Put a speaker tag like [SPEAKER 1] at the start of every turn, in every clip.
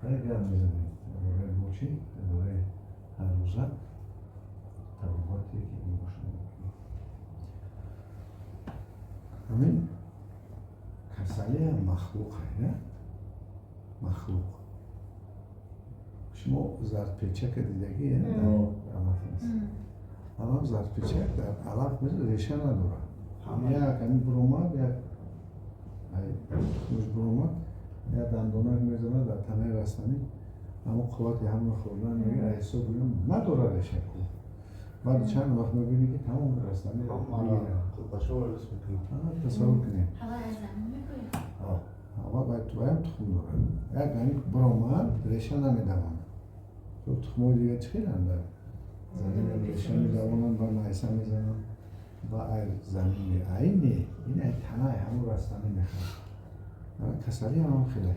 [SPEAKER 1] Гап мезанем дар бораи бочи, дар бораи ҳаррӯза табобате, ки мо шумо мекунем. Ҳамин касалиам махлуқе, махлуқ. Шумо зардпечака дидагӣ? Алаф аст. Ҳамам зардпечак дар алаф реша надорад. Як ҳамин буромад, як тухмаш буромад, як дандонак мезанад дар танаи растанӣ, ҳамо қуввати ҳамро хӯрдан мегирад, ҳисоб гӯям надорад реша ку. Баъди чанд вақт мебинӣ, ки тамоми растанӣ мегирад. Тасаввур кунед, аввал ваям тухм дорад, як ҳамин буромад, реша намедавонад. Тухмҳои дига чӣ хеланд, дар замин реша медавонанд ва майса мезананд ва ай замин, ай не, ин ай танаи ҳамон растанӣ мехӯрад. Касалӣ ҳам хеле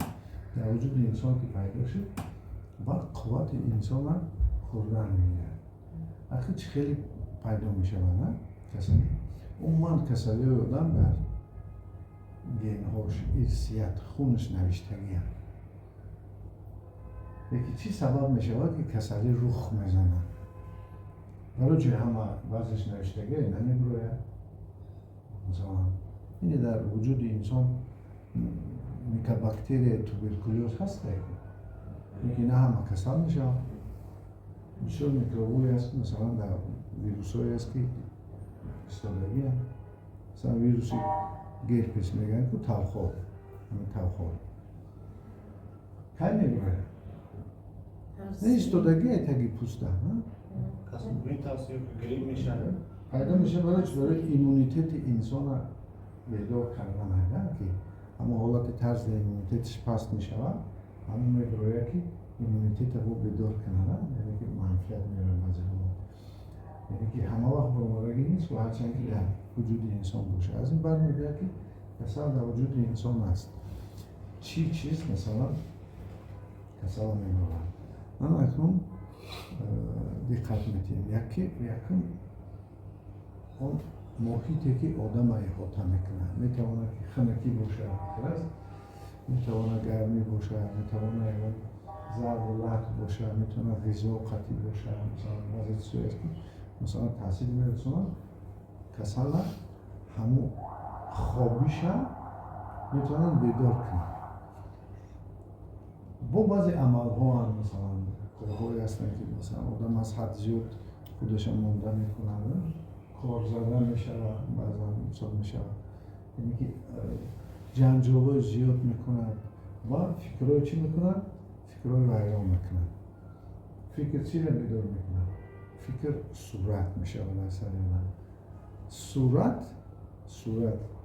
[SPEAKER 1] дар вуҷуди инсон ки пайдо шуд, баъд қуввати инсона хӯрдан мегирад. Ахир чӣ хеле пайдо мешавад касалӣ? Умуман, касалиҳои одам дар генҳош, ирсият, хунаш навиштагианд. Лекин чӣ сабаб мешавад, ки касалӣ рух мезанад? Барои чи ҳама баъзеш навиштагӣ намебирояд? Масалан, ине дар вуҷуди инсон микобактерияи туберкулёз ҳаст, лекин на ҳама касал мешавад. Бисёр микробҳое аст, масалан, дар вирусҳое аст, ки истодагианд. Масалан, вируси герпес мегӯянд ку, тавхор, ҳамин тавхор кай мебирояд? Не истодагие таги пӯста пайдо мешавад. Барои чи? Барои иммунитети инсона бедор кардан, ки ҳамон ҳолати тарзи иммунитетиш паст мешавад, ҳамон мебирояд, ки иммунитета бо бедор кунад, яъне ки манфиат меорад баъзе ҳолат, яъне ки ҳама вақт баромадагӣ нест ва ҳарчанд ки дар вуҷуди инсон бошад. Аз ин бармегӯяд, ки касал дар вуҷуди инсон аст. Чӣ чиз, масалан, касала мебарад? Ман акнун диққат медиҳем. Якум, он муҳите, ки одама иҳота мекунад. Метавонад, ки хунукӣ бошад, аст, метавонад гармӣ бошад, метавонад ягон зарбу лат бошад, метавонад ғизо қатъӣ бошад. Масалан, баъзе чизҳое аст, ки, масалан, таъсир мерасонад касала. Ҳамун хобиша метавонанд бедор кунад бо баъзе амалҳоанд. Масалан, корҳое ҳастанд, ки, масалан, одам аз ҳад зиёд худаша монда мекунад, кор зада мешавад, баъзан мисол мешавад, яъне ки ҷанҷолҳои зиёд мекунад ва фикрҳои чӣ мекунад? Фикрҳои вайрон мекунад. Фикр чиро бедор мекунад? Фикр сурат мешавад дар сари одам. Сурат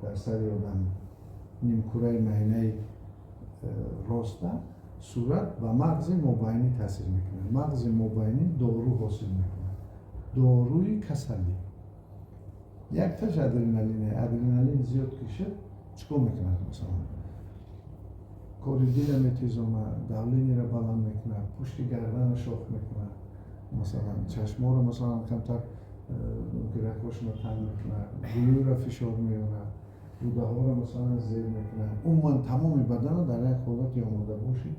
[SPEAKER 1] дар сари одам, нимкураи майнаи роста, сурат ба мағзи мобайнӣ таъсир мекунад. Мағзи мобайнӣ дору ҳосил мекунад, доруи касалӣ. Якташ адреналин. Адреналин зиёд ки шуд, чӣ кор мекунад? Масалан, кори дила метезонад, давление ро баланд мекунад, пушти гардана шох мекунад, масалан, чашморо, масалан, камтар рагҳошро танг мекунад, гулӯро фишор меорад, рӯдаҳоро, масалан, зер мекунад. Умуман, тамоми баданро дар як ҳолати омодабошӣ,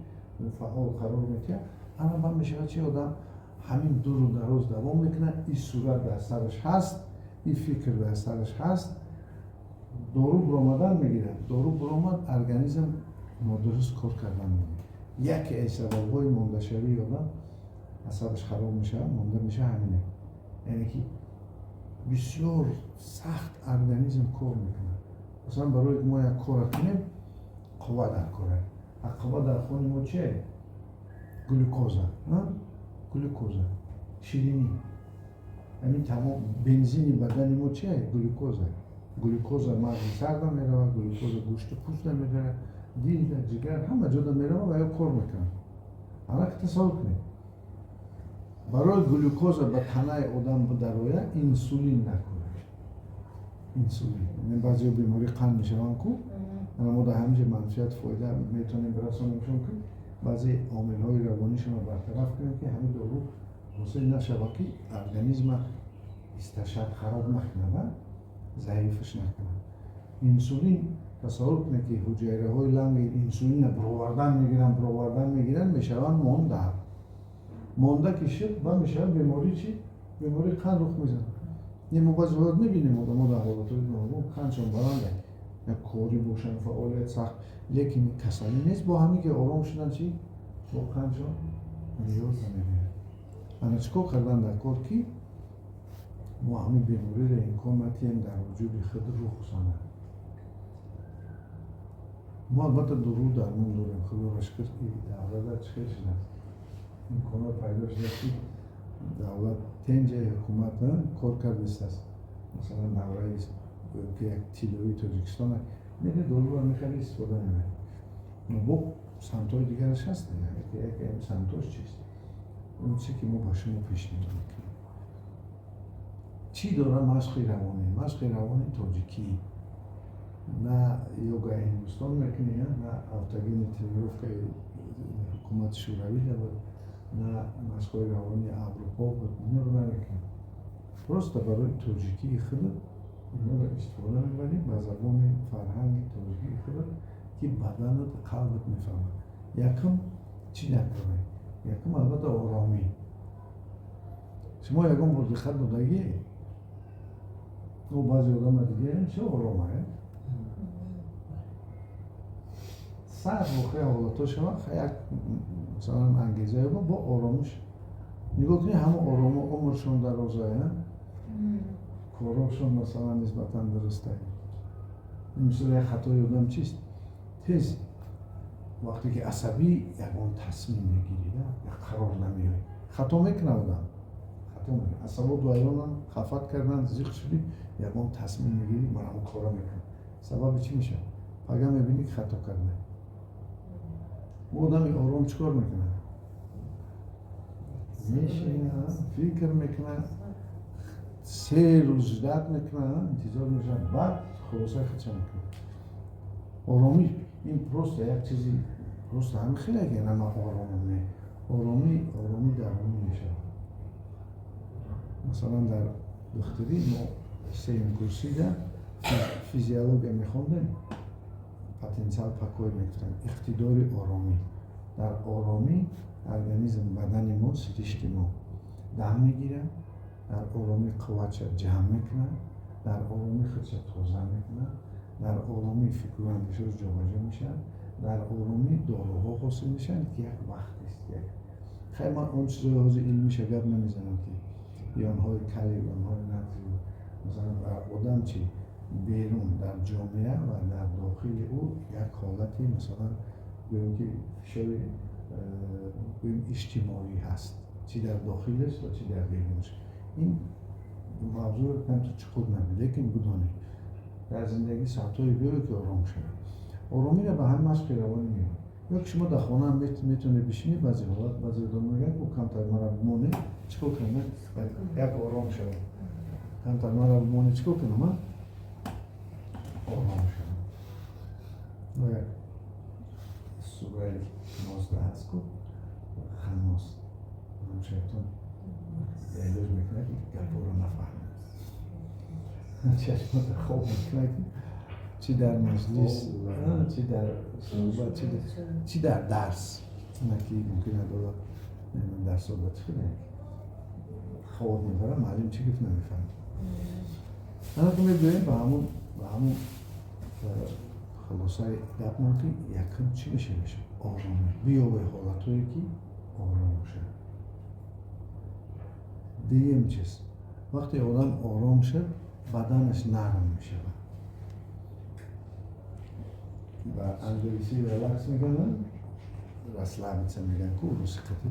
[SPEAKER 1] фаъол қарор медиҳад. Ана баъд мешавад чи? Одам ҳамин дуру дароз давом мекунад, ин сурат дар сараш ҳаст, ин фикр дар сараш ҳаст, дору буромадан мегирад. Дору буромад, организм нодуруст кор кардан мегирад. Яке аз сабабҳои мондашавии одам, асабаш хароб мешавад, монда мешавад, ҳамине, яъне ки бисёр сахт организм кор мекунад. Масалан, барои мо як кора кунем, қувва дар кора. А қувва дар хуни мо чие? Глюкоза, глюкоза, ширинӣ. Ҳамин тамом бензини бадани мо чие? Глюкоза. Глюкоза мағзи сарда меравад, глюкоза гӯшту пӯста меравад, дилда, ҷигар, ҳама ҷода меравад ва ё кор мекунад. Ана тасаввур кунед, барои глюкоза ба танаи одам дарояд, инсулин дар кор. Инсулин, баъзеҳо бемории қанд мешаванд ку. Ана мо дар ҳамин ҷо манфиат, фоида метавонем бирасонем шон, ки баъзе омилҳои равонишонро бартараф кунем, ки ҳамин дору ҳосил нашавад, ки организма исташад, хароб накунад, заифаш накунад. Инсулин. Тасаввур кунед, ки ҳуҷайраҳои ланги инсулина бировардан мегиранд, бировардан мегиранд, мешаванд монда. Монда ки шуд, ба мешавад беморӣ. Чи бемории қанд рух мезанад. Не, мо баъзе ҳолат мебинем, одамо дар ҳолатҳои гуногун қандшон баланда, як корӣ бошанд, фаъолият сахт, лекин касалӣ нест. Бо ҳамин ки ором шудан, чи бо қандшон меъёр намебинад. Ана чӣ кор кардан дар кор, ки мо ҳамин бемориро имкон натиҳем дар вуҷуди худ рух занад? Мо албатта дору дармон дорем, худоро шукр, давлата чӣ хел шудааст, имконот пайдо шудааст, ки давлат тенҷа, ҳукумат кор кардистааст. Масалан, давраи ки як тиллоии Тоҷикистон мере, доруро мехари, истифода мебарӣ. Бо самтҳои дигараш ҳаст. Як самтош чист? Он чизе ки мо ба шумо пешниҳод мекунем, чӣ дорад машқи равонӣ? Машқи равони тоҷикӣ, на йогаи Ҳиндустон мекунӣ, на аутогенный тренировкаи ҳукумати Шӯравӣ буд, на машқҳои равонии Аврупо буд. Инро намекунем, просто барои тоҷикии худат инро истифода мебарӣ, ба забони фарҳанги тоҷикии худат, ки баданат, қалбат мефаҳмад. Якум чӣ накунӣ? Якум, албатта, оромӣ. Шумо ягон бор диққат додагӣ, баъзе одама дигаем, чӣ орома сар воқеа ҳолатҳо шавад, як масалан ангеза ёба, бо оромиш нигоҳ кунед, ҳама оромо умршон дарозая, корошон масалан нисбатан дурустае. Мисол, як хатои одам чист? Тез вақте ки асабӣ ягон тасмим мегирӣ, як қарор намеоӣ, хато мекунад одам, хато мекунад. Асабот вайронанд, хафат кардан, зиқ шудӣ, ягон тасмим мегирӣ: ман ҳамон кора мекунам. Сабаби чӣ мешавад? Пага мебинӣ, ки хато карда. Одами ором чӣ кор мекунад? Мешинад, фикр мекунад, 3 рӯз ждать мекунад, интизор мешавад, баъд хулосаи худша мекунад. Оромӣ ин просто як чизи просто ҳамин хеле ки на ман оромам, не. Оромӣ, оромӣ дарунӣ мешавад. Масалан, дар духтурӣ мо сеюм курсида физиология мехондем, потенциал покоя мегуфтанд, иқтидори оромӣ. Дар оромӣ организм, бадани мо, сиришти мо дам мегирад, дар оромӣ қувватша ҷамъ мекунад, дар оромӣ худша тоза мекунад, дар оромӣ фикру андешааш ҷобаҷо мешавад, дар оромӣ доруҳо ҳосил мешаванд, ки як вақтест. Як хайр, ман он чизои ҳозир илмиша гап намезанам, ки ионҳои калий, ионҳои натрий, масалан, дар одам чи берун дар ҷомеа ва дар дохили ӯ як ҳолати, масалан, гӯем ки фишори гӯем иҷтимоӣ ҳаст, чӣ дар дохилаш ва чӣ дар берунаш. Ин мавзӯъро камтар чуқур набид, лекин бидонед, дар зиндагӣ соатҳое биёед, ки ором шавед. Оромиро ба ҳамин машқи равонӣ меёбед. Ё ки шумо дар хона метавонед бишинед. Баъзе ҳолат баъзе одам мегӯянд: ку камтар мара бимонед, чӣ кор кунам, як ором шавам, камтар мара бимонед, чӣ кор кунам, ором шавам. Як сураи 19 ҳаст ку, Ханнос, шайтон илоҷ мекунад, ки гапҳоро нафаҳмад, чашмота хоб мекунад, ки чӣ дар маҷлис, чӣ дар суҳбат, чӣ дар дарс, ки мумкин адолат дарсо ба чӣ хеле хоб мебарад, муаллим чӣ гуфт, намефаҳмад. Ана ки мебиёем ба ҳамун хулосаи гапмон, ки якум чӣ мешавад? Оромӣ. Биёбе ҳолатҳое, ки ором бошад. Дуюм чиз, вақте одам ором шуд, баданаш нарм мешавад. Ба англисӣ релакс мекунанд, расслабиться мегӯянд ку руси қатӣ.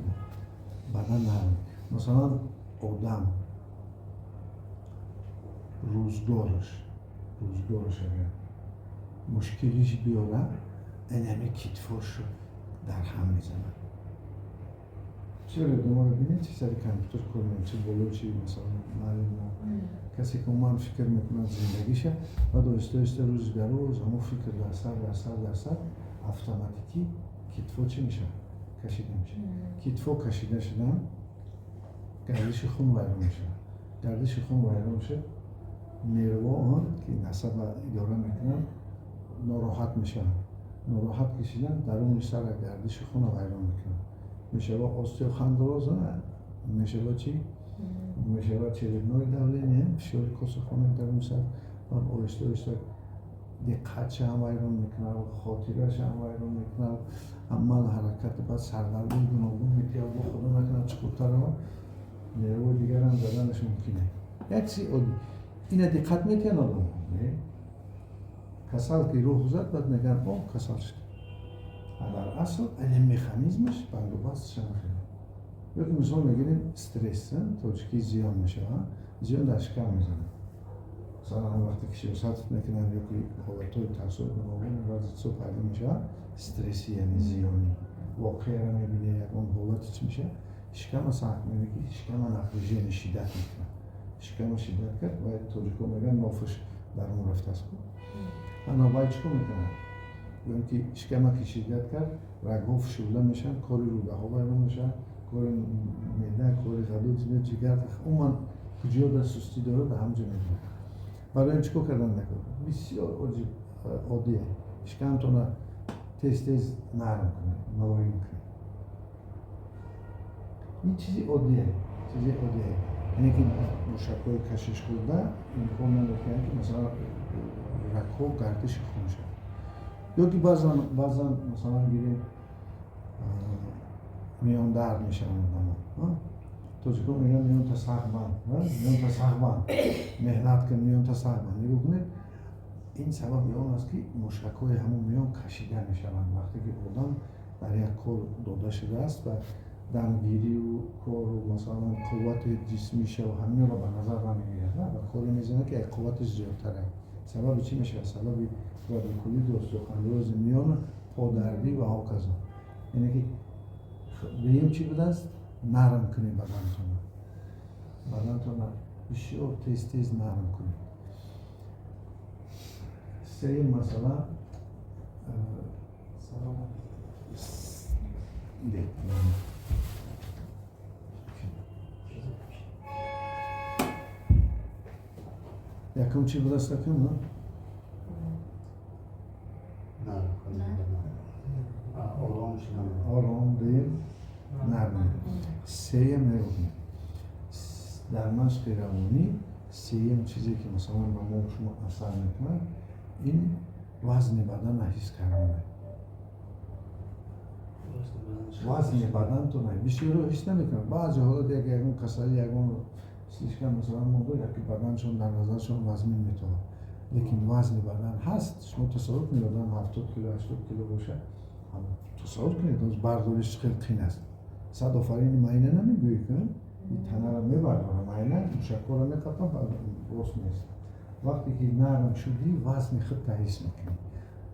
[SPEAKER 1] Бадан нарм. Масалан, одам рӯзгораш агар мушкилиш биёрад, инами китфошро дар ҳам мезанад. Бисёре одаморо бинед, чи сари компютер кор мекунад, чи боло, чи масалан муаллимо, касе ки умуман фикр мекунад зиндагиша, баъд оҳиста оҳиста рӯзи дароз ҳамон фикр дар сар, дар сар, дар сар, автоматикӣ китфо чӣ мешавад? Кашида мешавад. Китфо кашида шудан, гардиши хун вайрон мешавад. Гардиши хун вайрон шуд, нервҳо, ки насаба идора мекунанд. Нороҳат мешаванд. Нороҳат кашидан даруни сара гардиши хуна вайрон мекунад. Мешава остеохондроз, мешава чӣ? Мешава черепное давление, фишори косахонаи даруни сар, ва оҳиста оҳиста диққатша ҳам вайрон мекунад, хотираша ҳам вайрон мекунад, амал, ҳаракат, баъд сардардои гуногун метиҳад, бо худо накунад, чуқуртар нервои дигарам заданаш мумкин е. Як чизи оддӣ. Ина диққат метиҳанд одамҳо? Не. Касал ки рух зад, баъд мегӯянд: «О, касал шуд». А дар асл ин механизмаш бандубастша нахеле. Ё ки мисол мегирем, стресс, тоҷикӣ зиён мешавад, зиён дар шикам мезанад. Масалан, ҳам вақте ки сиёсат мекунанд ё ки ҳолатҳои тарсои гуногун, баъзе чизо пайдо мешавад, стресси, яъне зиёнӣ, воқеаро мебинӣ, ягон ҳолати чӣ мешавад, шикама сахт мебинӣ, ки шикама напряжение шиддат мекунад. Шикама шиддат кард, ва тоҷико мегӯянд, нофуш дарун рафтааст. Ана вай чӣ кор мекунад? Гӯем, ки шикама ки шиддат кард, рагҳо фишурда мешаванд, кори рӯдаҳо вайрон мешавад, кори меъда, кори ғадуд, ҷигар, умуман куҷода сустӣ дорад, дар ҳамҷо мебинад. Барои ин чӣ кор кардан накор? Бисёр оддие: шикамтона тез тез нарм кунед, мулоим кунед. Ин чизи оддие, чизи оддие. Яъне ки мушакҳои кашишхӯрда имкон намедиҳанд, ки масалан рагҳо гардиши хун шавад. Ё ки баъзан, масалан, гирем, миёндард мешаванд одамо. Тоҷикон мегӯянд: «Миёнта сахт банд, миёнта сахт банд, меҳнат кун, миёнта сахт банд». Нигоҳ кунед, ин сабаби он аст, ки мушакҳои ҳамон миён кашида мешаванд. Вақте ки одам дар як кор дода шудааст ва дамгирию кору, масалан, қуввати ҷисмиша ва ҳаминро ба назар намегирад ва коре мезанад, ки қувваташ зиёдтар аст, сабаби чӣ мешавад? Сабаби радикулит, остеохондрози миён, подардӣ ва ҳоказо. Яъне ки дуюм чӣ будааст? Нарм кунед бадантонро, бадантонро бисёр тез тез нарм кунед. Сеюм масъала.
[SPEAKER 2] Салом.
[SPEAKER 1] Бе. Якум чӣ будааст, акам?
[SPEAKER 3] Нарм кунед. Ором шудан.
[SPEAKER 1] Ором, дуюм нарм, сеюм нигоҳ кунед, дар машқи равонӣ сеюм чизе, ки масалан ба мо шумо асар мекунад, ин вазни баданро ҳис кардан. Вазни бадантона бисёро ҳис намекунад. Баъзе ҳолат як ягон касалӣ, ягон слишком, масалан, мондо, яки баданшон дар назаршон вазмин метавад, лекин вазни бадан ҳаст. Шумо тасаввур кунед, одам 70 кило, 80 кило бошад, тасаввур кунед, бардориш хеле қин аст. Сад офарини майна намегӯӣ, ки ин танаро мебардора, майна мушакҳоро меқапа, рост нест. Вақте ки нарм шудӣ, вазни худта ҳис мекунӣ.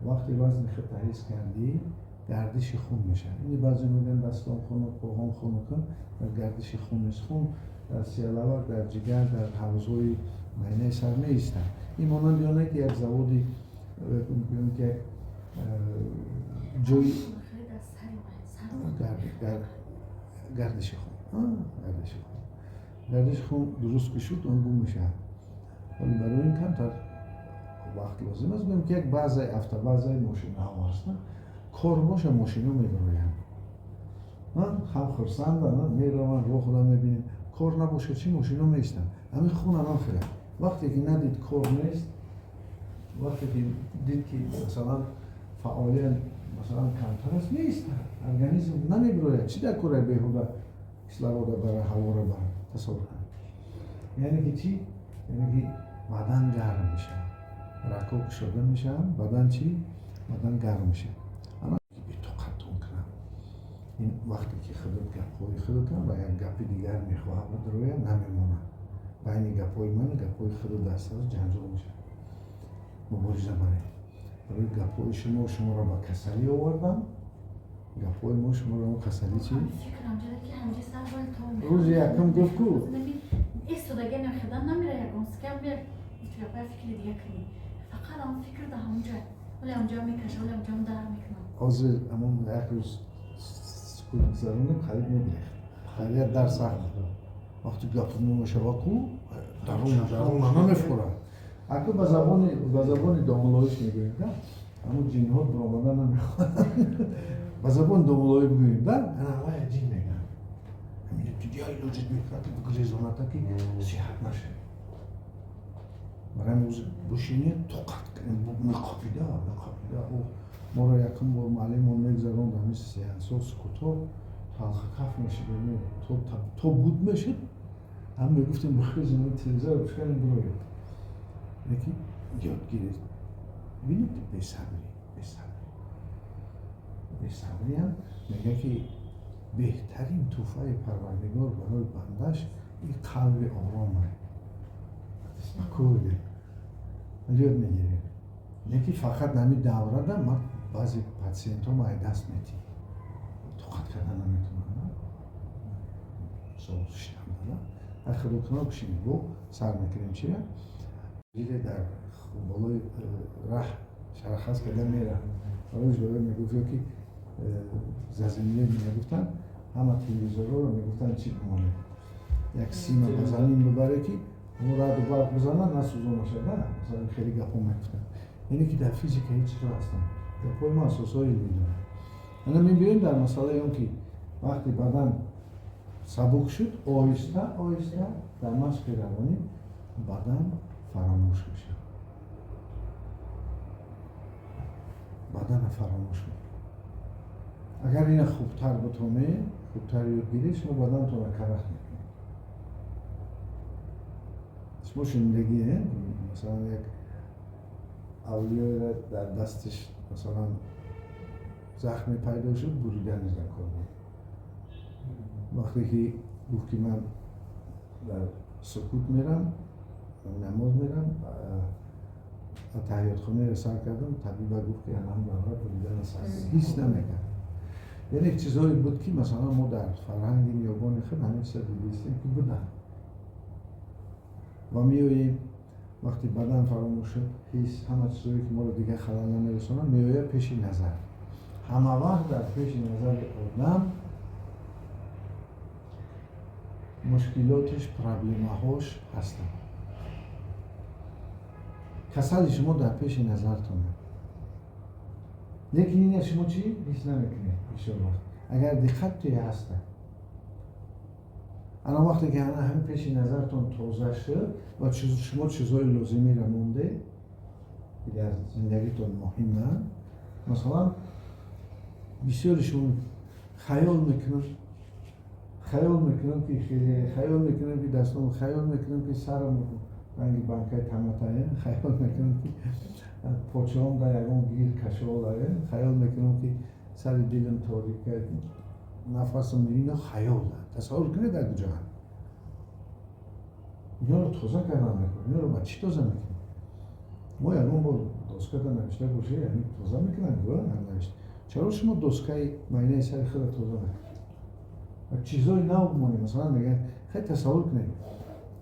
[SPEAKER 1] Вақте вазни худта ҳис кардӣ, гардиши хун мешавад. Ини баъзе мегӯянд: «Дастом хунук, поҳом хунукам». Дар гардиши хун нест. Хун дар сиялавак, дар ҷигар, дар ҳавзҳои майнаи сар меистад. Ин монанди оне ки як заводи, ки як ҷои гардиши хун, гардиши хун дуруст ки шуд, он гум мешавад. Вале барои ин камтар вақт лозим аст. Гӯем, ки як баъзаи автобазаи мошинаҳо аст, кор боша, мошино мебароянд, ҳам хурсанданд, мераванд, роҳ худа мебинем. Кор набошад чӣ? Мошино меистанд. Ҳамин хунам ҳам хеле. Вақте ки надид, кор нест, вақте ки дид, ки масалан фаъолият, масалан, камтар аст, меистад организм, намебирояд. Чӣ дар кораи беҳуда кислорода бара, ҳаворо бара? Тасаввур кунед. Яъне ки чӣ? Яъне ки бадан гарм мешавад, рагҳо кушода мешаванд, бадан чӣ? Бадан гарм мешавад. Ана бетоқатон кунам. Ин вақте ки худат гапҳои худатон ва як гапи дигар мехоҳад бидрояд, намемонад. Байни гапҳои ман гапҳои худат дар сар ҷанҷол мешавад. Мубориза баред. Барои гапҳои шумо шуморо ба касалӣ овардам, гапҳои мо шуморо он касалӣ чӣ? Рӯзи якум гуфт ку.
[SPEAKER 4] Истодаги намехедан, намера ягон скам фикри дига кунӣ, фақат ҳамон фикр да ҳамонҷа, вале ҳамонҷа мекаша, вале ҳамонҷа дар мекунам.
[SPEAKER 1] Ҳозир ҳамон як рӯз сукут гузаронем, қариб мегирехт. Хайрият дар сахт. Вақте гапи мо мешава ку, дарун даруна намефурад. Аку ба забони домулоиш мегӯем, да. Ҳамун ҷинҳо биромада намехоҳанд. Ба забони домулоӣ бигӯем, да, ана ҷин мегӯянд. Як илоҷит мекунад, ки бигрезоната, ки сиҳат нашавӣ. Барои ҳамин бушинед, тоқат меқапида меқапида. Моро якум бор муаллимон мегузаронд ҳамин сеансҳо, сукутҳо, талхакаф мешидем, то буд мешуд, ҳам мегуфтем бихезем, телевизорро бишканем, бироед. Лекин ёд гиред. Бинед, бесабрӣ, бесабрӣ, бесабриам мегӯяд, ки беҳтарин тӯҳфаи Парвардигор барои бандаш ин қалби оромае, спокойный. Ёд мегирем. Лекин фақат нами даврада ман баъзе патсиентҳо ма даст метиҳ, тоқат карда наметавонам. Мисол, шитам дада, худо кунад, бишинед, бо сар мекунем. Чия диде дар болои раҳ шарахас карда мера, барои мегуфт, ё ки заземление мегуфтанд, ҳама телевизорҳоро мегуфтанд, чӣ бимонед, як сима ба замин бибаре, ки ҳамун раъду барқ бизанад, насӯзонашада. Масалан, хеле гапҳо мегуфтанд. Яъне ки дар физика ҳеҷ чизо ҳастанд, гапҳои мо асосҳои илмӣ доранд. Ана мебиёем дар масъалаи он, ки вақте бадан сабук шуд, оҳиста оҳиста дар машқи равонӣ бадан фаромӯш мешавад, бадана фаромӯш мекунад. Агар ина хубтар бутонед, хубтар ёд гиред, шумо бадантонро карах мекунед. Шумо шунидагӣ, масалан, як авлиёро дар дасташ, масалан, захме пайдо шуд, буридани дар кор буд. Вақте ки гуфт, ки ман дар сукут мерам, намоз мерам, таҳиётхонаро сар кардам, табиба гуфт, ки анам давра буридана сар ҳис намекард. Яъне чизҳое буд, ки масалан мо дар фарҳанги ниёгони худ ҳамин чиза дидистем, ки буданд. Ва меоем, вақте бадан фаромӯш шуд, ҳис, ҳама чизҳое, ки моро дигар халал намерасонанд, меояд пеши назар. Ҳама вақт дар пеши назари одам мушкилотиш, проблемаҳош ҳастанд. Касали шумо дар пеши назартонад, лекин ина шумо чӣ ҳис намекунед бисёр вақт, агар диққат туя ҳастад. Ана вақте ки ана ҳамин пеши назартон тоза шуд ва шумо чизҳои лозимиро монде, ки дар зиндагитон муҳиманд. Масалан, бисёри шумо хаёл мекунам, хаёл мекунам, ки хеле хаёл мекунам, ки дастом, хаёл мекунам, ки сарам ранги банкаи таматае, хаёл мекунам, ки почаҳом дар ягон гир кашолае, хаёл мекунам, ки сари дилам торика, нафасам. Ино хаёл, тасаввур кунед, дар куҷоанд. Иноро тоза кардан мекунем. Иноро ба чӣ тоза мекунем? Мо ягон бор доскада навишта бошӣ, яъне тоза мекунанд, навишта. Чаро шумо доскаи майнаи сари худро тоза накунед ва чизҳои нав бимонед? Масалан, мегӯянд, хеле тасаввур кунед,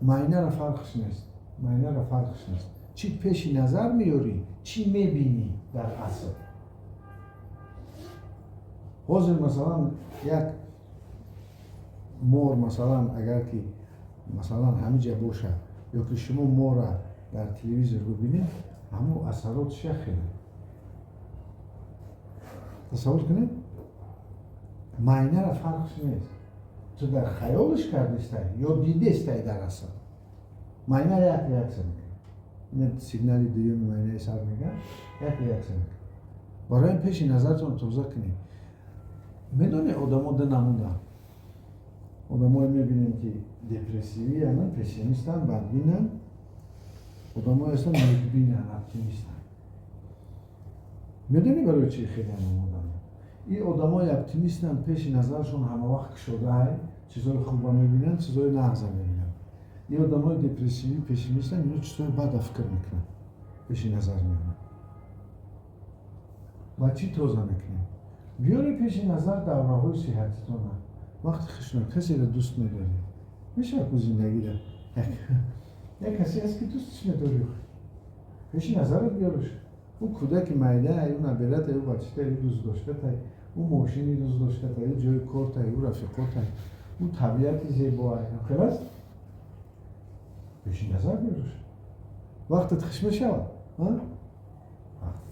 [SPEAKER 1] майнара фарқш нест, майнара фарқш нест, чӣ пеши назар меёрӣ, чӣ мебинӣ дар асл. Ҳозир, масалан, як мор, масалан, агар ки, масалан, ҳамин ҷа бошад ё ки шумо мора дар телевизор бибинед, ҳамун асаротш як хеле. Тасаввур кунед, майнара фарқш нест, ту дар хаёлш кардистай ё дидестай, дар асл майна як реаксия мекунад. Ина сигнали дуюми майнаи сар мегӯяд, як реаксия мекунад. Барои ин пеши назартон тоза кунед. Медонед, одамо ду намуданд. Одамое мебинем, ки депрессивиянд, пессимистанд, бадбинанд. Одамое ҳастанд, некбинанд, оптимистанд. Медонӣ барои чӣ хеле одам? Ин одамои оптимистанд, пеши назаршон ҳамавақт кушодаай, чизҳои хуба мебинанд, чизҳои нағза мебинанд. Ин одамои депрессивӣ, пессимистанд, ино чизҳои бада фикр мекунанд, пеши назар меоранд. Ва чӣ тоза мекунем? Биёре пеши назар давраҳои сиҳатитона, вақти хушнуд, касеро дӯст медорӣ. Мешавад ку зиндагида як касе ҳаст, ки дӯстш медорӣ, пеши назарат биёраш. Ӯ кӯдаки майдаай, ӯ набератай, ӯ бачатай, ӯ дӯстдоштатай, ӯ мошини дӯстдоштатай, ӯ ҷои кортай, ӯ рафиқотай, ӯ табиати зебоай. Хел аст, пеши назар биёраш. Вақтат хуш мешавад, вақтат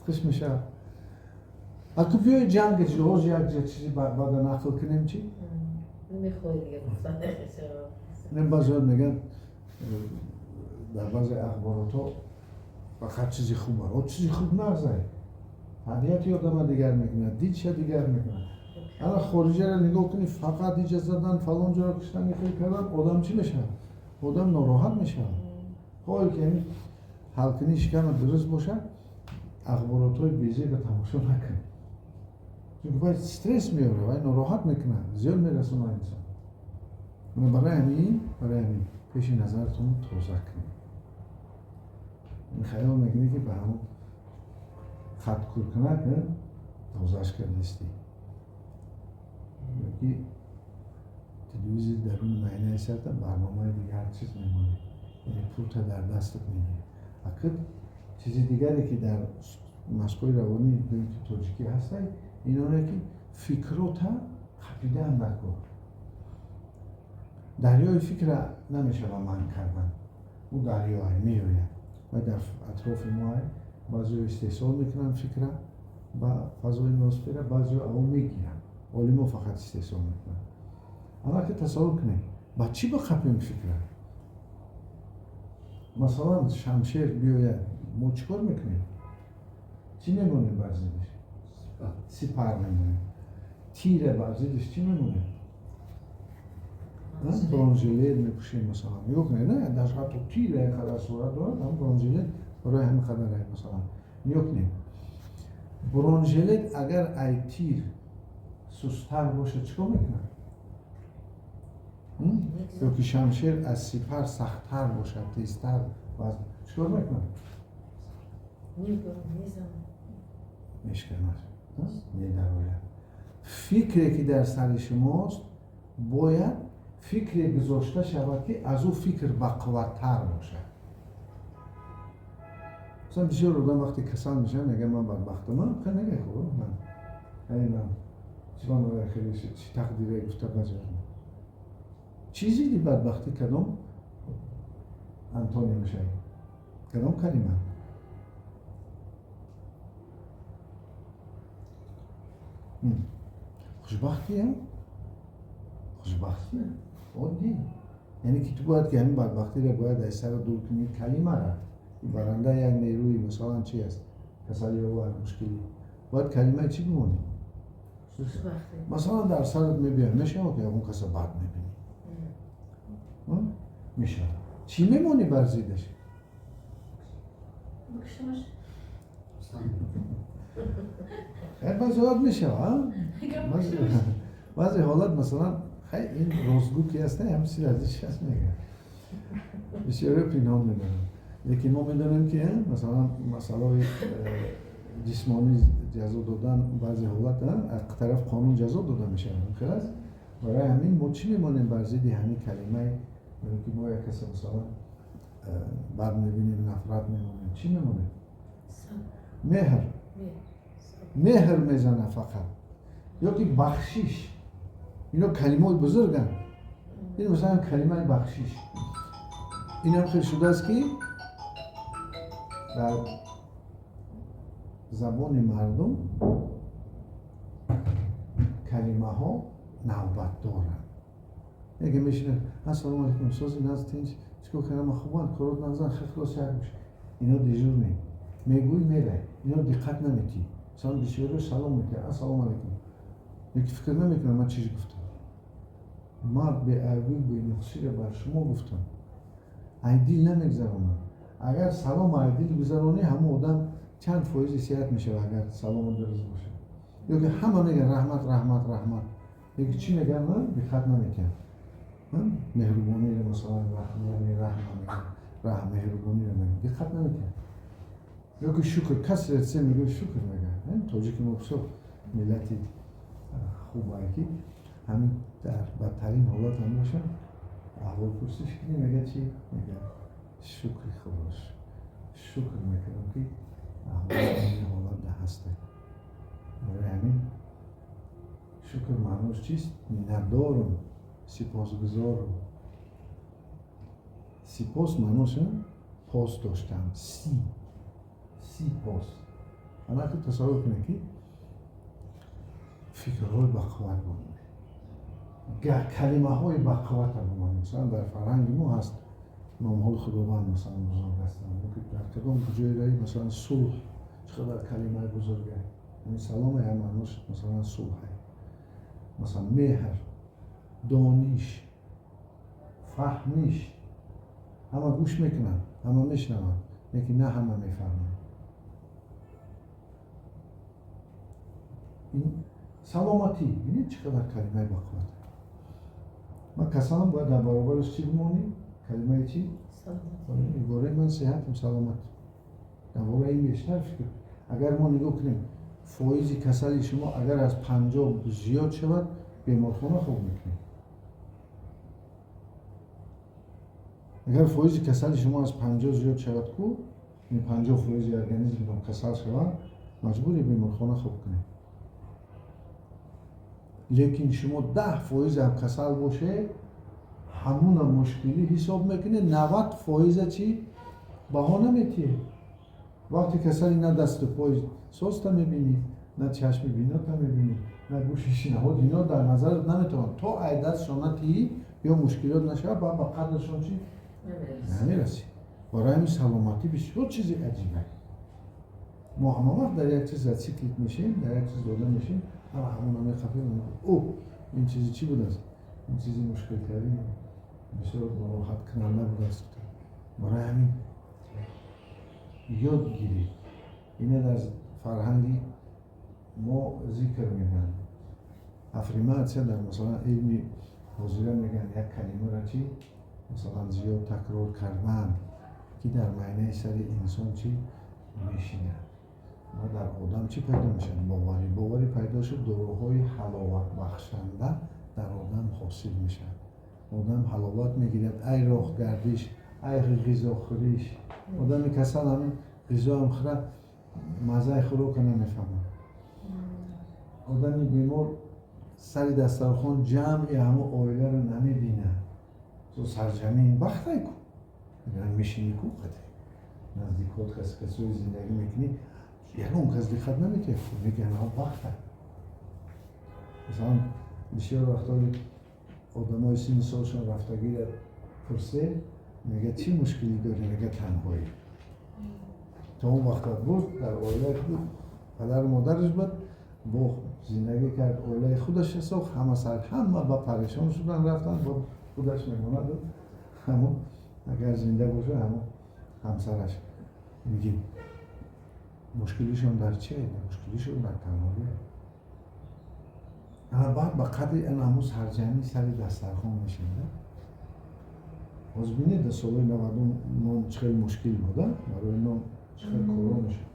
[SPEAKER 1] хуш мешавад. Аку биёи ҷанг ҳоз як чизи бада нақл кунем, чӣ? Баъзеҳо мегӯянд, дар баъзе ахборотҳо фақат чизи хуб аст. Чизи хуб нағзай, табиати одама дигар мекунад, дидша дигар мекунад. Ана хориҷаро нигоҳ кунӣ, фақат иҷа задан, фалон ҷоро куштан, хел кардан, одам чӣ мешавад? Одам нороҳат мешавад. Хоҳе ки ҳамин ҳалкунии шикама дуруст бошад, ахборотҳои безеба тамошо накун, чунки вай стресс меорад, вай нороҳат мекунад, зиёд мерасонад инсон. Барои ҳамин пеши назаратон тоза кунед. Хаёл мекунӣ, ки ба ҳамон хат куркунак тозааш кардастӣ, ёки телевизор даруни майнаи сарта барномаи дигар чиз мемонӣ, яъне пулта дар дастат мегирӣ. Акид чизи дигаре, ки дар машқҳои равонӣ ки тоҷикӣ ҳастай, иноне ки фикрота қапидаам дар кор. Дарёи фикра намешава манъ кардан, ӯ дарёай меояд ва дар атрофи моай. Баъзеҳо истеҳсол мекунанд фикра ба фазои ноосфера, баъзеҳо аво мегиранд. Олимо фақат истеҳсол мекунанд. Ана ки тасаввур кунед, ба чӣ бақапем фикра? Масалан, шамшер биёяд, мо чӣ кор мекунем? Чӣ мемонем бар зиддиш? Сипар мемонем. Тира бар зиддиш чӣ мемонем? Бронежилет мепӯшем, масалан. Нигоҳ кунед, на даже ҳатто тира як қадар сурат дорад, ҳам бронежилет барои ҳамин қадар. Масалан, нигоҳ кунед, бронежилет агар ай тир сусттар бошад, чӣ кор мекунад? Ёки шамшер аз сипар сахттар бошад, тезтар, чӣ кор мекунад? Мешканад, медарояд. Фикре, ки дар сари шумост, бояд фикре гузошта шавад, ки аз ӯ фикр бақувваттар бошад. Масалан, бисёр одам вақте касал мешавад, мегӯяд: «Ман бадбахтам». Хел мегӯяд, хуб, ман чӣ хеле чӣ тақдире гуфта. Баъзе чӣ зидди бадбахтӣ кадом антоним мешавад, кадом калима? Хушбахтия, хушбахтия оддӣ. Яъне ки ту бояд ки ҳамин бадбахтиро бояд аз сара дур кунӣ. Калимара баранда як нерӯи, масалан, чи аст, касалиовар, мушкилӣ, бояд калимаи чӣ бимонӣ? Масалан, дар сарат мебиёд, мешавад, ки ягон каса бад мебинӣ, мешавад, чӣ мемонӣ бар зиддаш?
[SPEAKER 4] Бикушамаш.
[SPEAKER 1] Баъзе ҳолат мешавад, баъзе ҳолат, масалан, хай, ин ростгӯ ки аст, ҳам сиразиш аст, мегӯяд. Бисёриҳо пинҳон медоранд, лекин мо медонем, ки масалан, масъалаҳои ҷисмонӣ ҷазо додан, баъзе ҳолат аз тараф қонун ҷазо дода мешавад, хел аст. Барои ҳамин мо чӣ мемонем бар зидди ҳамин калимаи, ки мо як каса, масалан, бад мебинем, нафрат мемонем, чӣ мемонем? Меҳр. Меҳр мезана фақат, ёки бахшиш. Ино калимаҳои бузурганд. Ин, масалан, калимаи бахшиш, инам хел шудааст, ки дар забони мардум калимаҳо навбат доранд. Яке мешинад: «Ассалому алайкум, сози, наз, тинч, чикор кардам, хубанд, корот нағзан, хел, хулос, як бош». Ино дежурный мегӯй, мерай, ино диққат наметӣ. Масалан, бисёриҳо салом мекунад: «Ассалому алайкум», яки фикр намекунад, ман чиз гуфтам, ман беайбӣ, бенуқсиро бар шумо гуфтам, айдил намегузаронам. Агар салом айдил гузаронӣ, ҳамон одам чанд фоизи сеҳат мешавад, агар салому дуруст бошад. Ёки ҳама мегӯянд: «Раҳмат, раҳмат, раҳмат», яки чӣ мегӯянд, диққат намекунанд. Меҳрубониро, масалан, раҳм, раҳма мегӯянд, раҳм, меҳрубониро мегӯянд, диққат намекунанд. Ёки шукр, касе се мегӯяд, шукр мегӯяд. Тоҷики мо бисёр миллати хубае, ки ҳамин дар бадтарин ҳолат ҳам бошад, аҳволпурсиш кунӣ, мегӯяд чӣ? Мегӯяд: «Шукри Худо, шукр мекунам, ки аҳволи ҳолат ҳастем». Барои ҳамин шукр маънош чист? Миннатдорум, сипосгузорум. Сипос маънош пос доштан, сипос. Анаки тасаввур кунед, ки Фикрҳои бақувват бимонед, калимаҳои бақуввата бимонед. Масалан, дар фарҳанги мо ҳаст номҳои Худованд, масалан, бузург ҳастанд. Дар кадом ҷое раи, масалан, сулҳ чӣ қадар калимаи бузурга. Ҳамин саломе ҳам маънош, масалан, сулҳе. Масалан, меҳр, дониш, фаҳмиш. Ҳама гӯш мекунанд, ҳама мешунаванд, лекин на ҳама мефаҳманд. Ин саломатӣ, бинед, чӣ қадар калимаи бақувват. Ман касалам, бояд дар баробараш чӣ бимонӣ? Калимаи чӣ? Ибораи ман сеҳатам, саломат. Дар бораи ин бештар фикр. Агар мо нигоҳ кунем, фоизи касали шумо агар аз 50 зиёд шавад, беморхона хоб мекунед. Агар фоизи касали шумо аз 50 зиёд шавад, ку 50% организмтон касал шавад, маҷбури беморхона хоб кунед. Лекин шумо 10% ҳам касал бошед, ҳамуна мушкилӣ ҳисоб мекунед, 90% чӣ баҳо наметиҳед. Вақте касали на дасту пой созта мебинӣ, на чашми бинота мебинӣ, на гӯши шинавот, ино дар назарат наметавонад. То ай дастшон натиҳӣ ё мушкилот нашавад, баъд ба қадршон чӣ намерасӣ. Барои ҳамин саломатӣ бисёр чизи аҷиба. Мо ҳама вақт дар як чиз зациклит мешем, дар як чиз дода мешем, ҳама ҳамона мехафем. О, ин чизи чӣ будааст? Ин чизи мушкилтарин, бисёр нороҳаткунанда будааст. Барои ҳамин ёд гиред. Ина дар фарҳанги мо зикр мегӯянд. Аффирматсия дар, масалан, илми ҳозира мегӯянд, як калимаро чӣ, масалан, зиёд такрор кардан, ки дар майнаи сари инсон чӣ мешинад ва дар одам чӣ пайдо мешавад? Боварӣ. Боварӣ пайдо шуд, доруҳои ҳаловатбахшанда дар одам ҳосил мешавад. Одам ҳаловат мегирад ай роҳгардиш, ай ғизохӯриш. Одами касал ҳамин ғизоам хӯрад, маззаи хӯрока намефаҳмад. Одами бемор сари дастархон ҷамъи ҳамон оиларо намебинад. Сарҷамъи ин вақтай ку мешинӣ ку, қади наздикот, касои зиндагӣ мекунӣ, ягон кас диққат наметиҳад, мегӯян вақта. Масалан, бисёр вақтҳои одамои синни солшон рафтагиро пурсед, мегӯяд, чӣ мушкилӣ дорӣ? Мегӯяд, танҳоӣ. То он вақт буд дар оилаи худ, падару модараш буд, бо зиндагӣ кард, оилаи худаш сохт, ҳама сар ҳама ба парешон шудан рафтанд, бо худаш мемонаду ҳамон агар зинда бошад, ҳамон ҳамсараш. Мегӣ, мушкилишон дар чие? Мушкилишон дар танҳоӣ. Ана баъд ба қадри ана ҳамун сарҷамъи сари дастархон мешинда. Боз бинед, дар солҳои 90 нон чӣ хел мушкил буда, барои нон чӣ хел коро мешуд.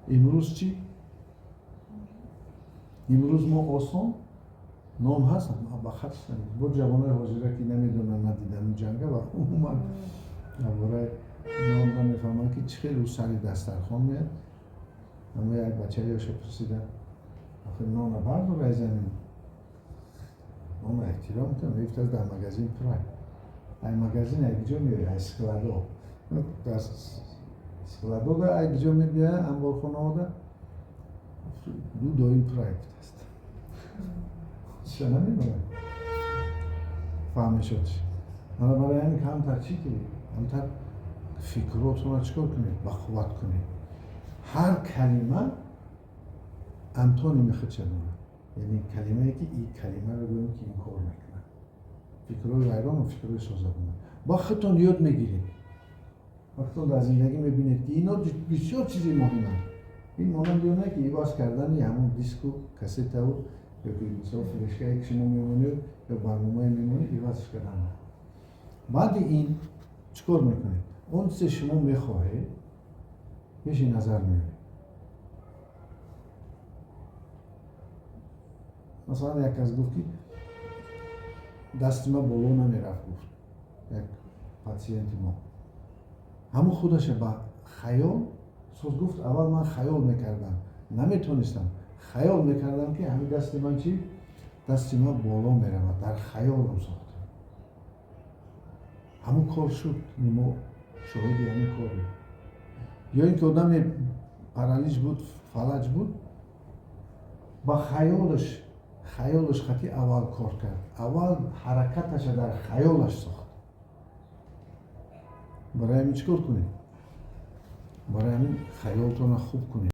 [SPEAKER 1] Имрӯз чӣ? Имрӯз мо осон нон ҳаст, ба хатш намед. Бо ҷавонои ҳозира, ки намедонанд, надиданд ҷанга ва умуман дар бораи нон намефаҳманд, ки чӣ хел ӯ сари дастархон меяд. Аммо як бачаёшо пурсидам, охир нона бардор ай замин, нона эҳтиром кун. Мегуфт, дар магазин пурай. Ай магазин ай куҷо меояд? Ай складо. Дар складода ай куҷо мебиёяд? Анборхонаода ду доим пурай, гуфтааст. Ча намедонам, фаҳмишод. Ана барои ҳамин камтар чӣ кунед, камтар фикротонро чӣ кор кунед, бақувват кунед. Ҳар калима антоними худша дорад, яъне калимае ки ин калимаро гӯем, ки ин кор мекунад. Фикрҳои вайрон ва фикрҳои созабона ба худтон ёд мегиред. Вақтон дар зиндагӣ мебинед, ки ино бисёр чизи муҳиманд. Ин монанди оне ки иваз кардани ҳамон диску кассетаву ёки, мисол, флешкае ки шумо мемонед ё барномае мемонед, ивазш кардан. Баъди ин чӣ кор мекунед? Он чизе шумо мехоҳед, пеши назар меояд. Масалан, як кас гуфт, ки дасти ма боло намерафт, гуфт як патсиенти мо. Ҳамун худаша ба хаёл соз, гуфт, аввал ман хаёл мекардам, наметонистам, хаёл мекардам, ки ҳамин дасти ман чӣ, дасти ман боло меравад, дар хаёлам сохтам. Ҳамун кор шуд, мо шоҳиди ҳамин корем. Ё ин ки одаме паралич буд, фалаҷ буд, ба хаёлаш Хаёлаш хати аввал кор кард, аввал ҳаракаташа дар хаёлаш сохт. Барои ҳамин чӣ кор кунед? Барои ҳамин хаёлтонро хуб кунед.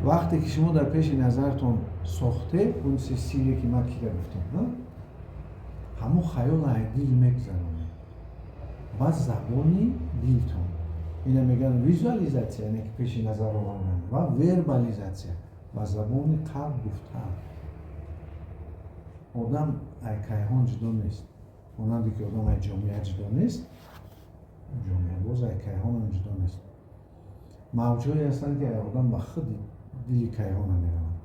[SPEAKER 1] Вақте ки шумо дар пеши назартон сохте, он сире ки ман кира гуфтам, ҳамон хаёл ай дил мегузаронед ба забони дилтон. Ина мегӯянд визуализация, яъне ки пеши назар овардан, ва вербализация, ба забони қалб гуфтан. Одам ай кайҳон ҷудо нест, монанде ки одам ай ҷомеа ҷудо нест, ҷомеа боз ай кайҳонам ҷудо нест. Мавҷҳое ҳастанд, ки одам ба худи дили кайҳона мераванд.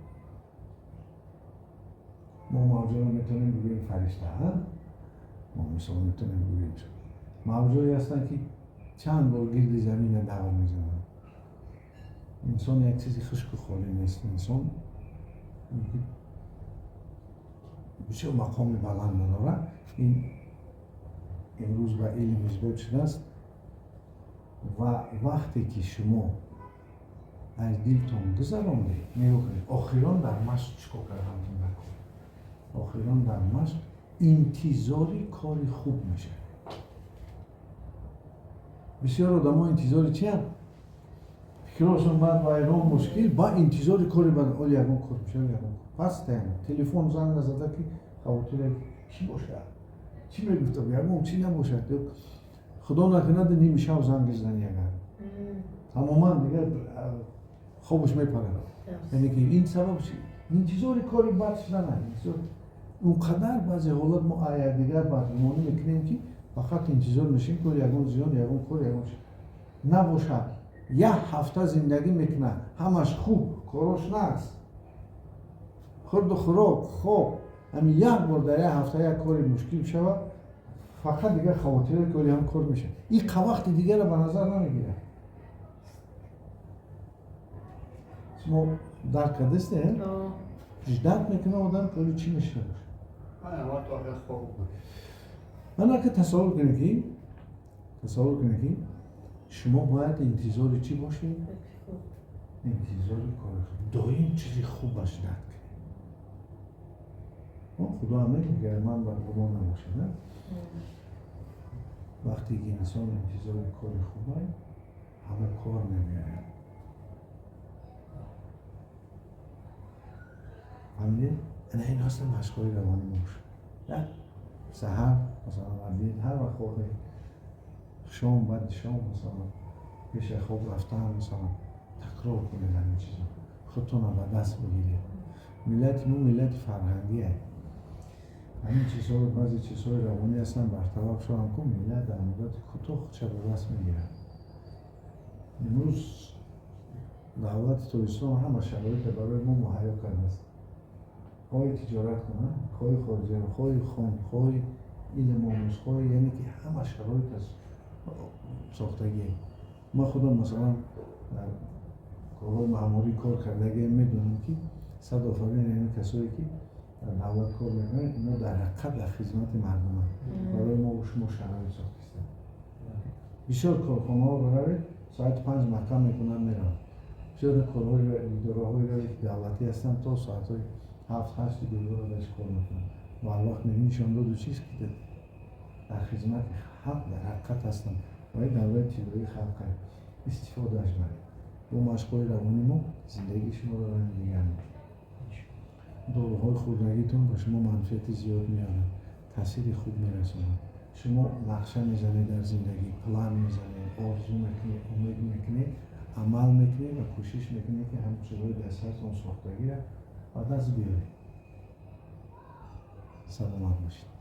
[SPEAKER 1] Мо мавҷҳоро метавонем бигӯем фаришта, мо мисол метавонем бигӯем. Мавҷҳое ҳастанд, ки чанд бор гирди замина давр мезананд. Инсон як чизи хушку холӣ нест. Инсон бисёр мақоми баланд надорад. Ин имрӯз ба илм исбот шудааст. Ва вақте ки шумо аз дилтон гузарондед, нигоҳ кунед, охирон дар машқ чӣ кор кардантон дар кор? Охирон дар машқ интизори кори хуб мешавед. Бисёр одамо интизори чиянд? Фикрҳошон баъд вайрон, мушкил, ба интизори кори бад. Оли ягон кор мешавад, ягон кор пастаян телефон занг назада, ки хавотире чӣ бошад, чӣ мегуфтам, ягон чӣ набошад. Худо накунад, ними шаб занг зани, агар тамоман дигар хобаш мепарад. Яъне ки ин сабаб интизори кори бад шудан. Он қадар баъзе ҳолат мо якдигар бадгумонӣ мекунем, ки фақат интизор мешем кори ягон зиён, ягон кор, ягон чи набошад. Як ҳафта зиндагӣ мекунад, ҳамаш хуб, корош нағз, хурду хӯрок, хоб. Ҳамин як бор дар як ҳафта як кори мушкил шавад, фақат дигар хавотире, кори ҳам кор мешавад. Ин вақти дигарро ба назар намегирад. Шумо дарк кардастед? Ждать мекунад одам, кори чӣ мешавад. Ман тасаввур кунед, ки шумо бояд интизори чӣ бошед? Интизори кори хуб. Доим чизи хубаш ждать кунед. Худо ҳам мегӯяд, ман бадгумон набошед. Вақте ки инсон интизори кори хубай, ҳама кор мебиёяд. Фаҳмидед? Ана ин ҳастанд машқҳои равонӣ мебошад. Як саҳар масалан мардид, ҳар вақт хоҳед, шом, баъди шом, масалан пеш аз хоб рафтан, масалан такрор кунед ҳамин чизо, худтонро ба даст бигиред. Миллати мо миллати фарҳангие. Ҳамин чизҳо, баъзе чизҳои равонӣ ҳастанд, бартараф шаванд, ку миллат дар муддати кӯтоҳ худша ба даст мегирад. Имрӯз давлати Тоҷикистон ҳама шароите барои мо муҳайё кардааст. Хоҳи тиҷорат кунад, хоҳи хориҷа, хоҳи хон, хоҳи илм омӯз, хоҳи, яъне ки ҳама шароит аст сохтагӣ. Ман худам масалан дар корҳои маъмурӣ кор кардагиам, медонам, ки сад офарин ҳамин касое, ки дар давлат кор мекунанд, ино дар ҳақиқат дар хизмати мардуманд. Барои мо шумо шароит сохтистанд. Бисёр корхонаҳо равед, соати 5 маҳкам мекунанд, мераванд. Бисёр корҳои идораҳое равед, ки давлатӣ ҳастанд, то соатҳои 7-8 дигар даш кор мекунанд. Ва ҳар вақт мебинӣ, нишон доду чиз, ки дар хизмати ҳақ дар ҳақиқат ҳастанд. Ва ин давлати тиллоии халқ истифодааш баред. Бо машқҳои равонӣ мо зиндагии шуморо ранги дигар мекунем. Доруҳои хӯрдагитон ба шумо манфиати зиёд меорад, таъсири хуб мерасонад. Шумо нақша мезанед дар зиндагӣ, план мезанед, орзу мекунед, умед мекунед, амал мекунед ва кӯшиш мекунед, ки ҳамин чизҳои дар сартон сохтагиро ба даст биёред. Саломат бошед.